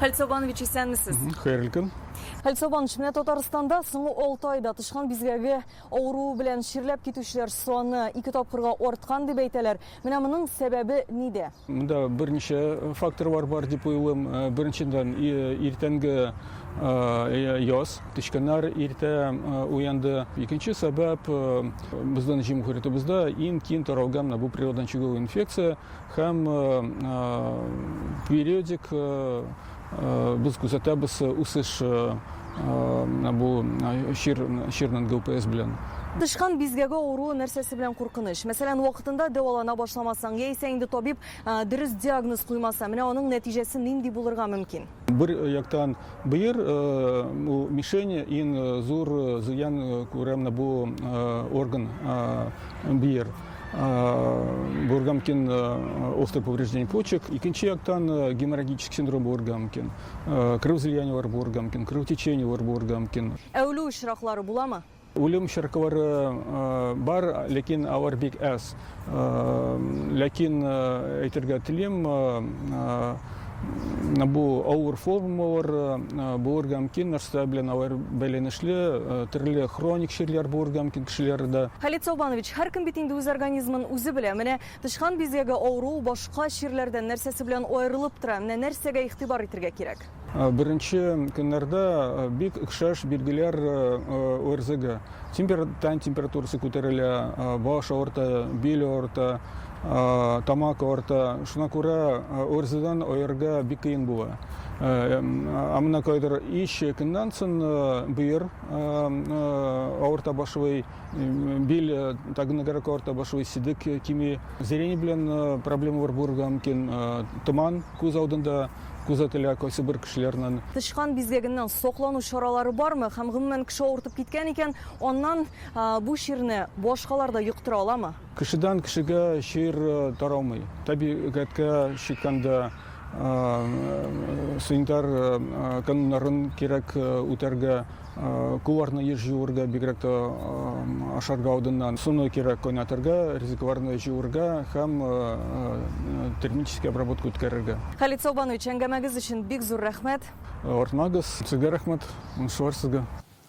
Хәлит Сабанович, исәнмесез. Хәерле көн. Хәлит Сабанович, менә Татарстанда соңгы 6 айда тычкан бизгәге авыруы белән чирләп китүчеләр саны ике тапкырга арткан дип әйтәләр. Менә моның сәбәбе нидә? Монда берничә факторлар бар дип уйлыйм. Беренчедән, иртәнге яз, тычканнар иртә уянды. Икенче сәбәп, безнең җөмһүриятебездә иң киң таралган менә бу природный очаговый инфекция һәм периодик без күзәтәбез үсеш бу чир, чирнең ГЛПС белән. Тычкан бизгәге авыруы нәрсәсе белән куркыныч? Мәсәлән, вакытында дәвалана башламасаң, яисә инде табиб дөрес диагноз куймаса, менә аның нәтиҗәсе нинди булырга мөмкин? Бер яктан, быел бу мишень иң зур зыян күрә менә бу орган быел. Булырга мөмкин острое повреждение почек. Икенче яктан геморрагический синдром булырга мөмкин. Кровоизлияниеләр булырга мөмкин, кровотечениеләр булырга мөмкин. Ә үлү очраклары буламы? Үлем очраклары бар, ләкин алар бик әз. Ләкин әйтергә телим, бу авыр формалар булырга мөмкин, нәрсә белән алар бәйләнешле, төрле хроник чирләр булырга мөмкин кешеләрдә. Халит Саубанович, һәркем бит инде үз организмын үзе белә. Менә тычкан бизгәге авыруы башка чирләрдән нәрсәсе белән аерылып тора? Менә нәрсәгә игътибар итергә кирәк? Беренче көннәрдә бик охшаш билгеләр ОРЗга. Тән температурасы күтәрелә, баш авырта, бил авырта, тамак авырта. Шуңа күрә ОРЗдан аерырга бик кыен була. Ә менә кайдыр өч көннән соң бөер авырта башлый, бил тагыннаграк авырта башлый, сидек кими, зрение белән проблемалар булырга мөмкин, томан күз алдында күзәтелә кайсыбер кешеләрнең. Тычкан бизгәгеннән саклану чаралары бармы һәм гомумән кеше авыртып киткән икән, аннан бу чирне башкалар да йоктыра аламы? Кешедән кешегә чир таралмый. Табигатькә чыкканда санитар кануннарын кирәк үтәргә, Кулларны еш җуырга, бигрәк тә ашарга алдыннан. Суны кирәк кайнатырга, ризыкларны җуырга һәм термический обработка үткәрергә. Халит Саубанович, әңгәмәгез өчен бик зур рәхмәт. Артмагыз. Сезгә рәхмәт. Уңышлар сезгә.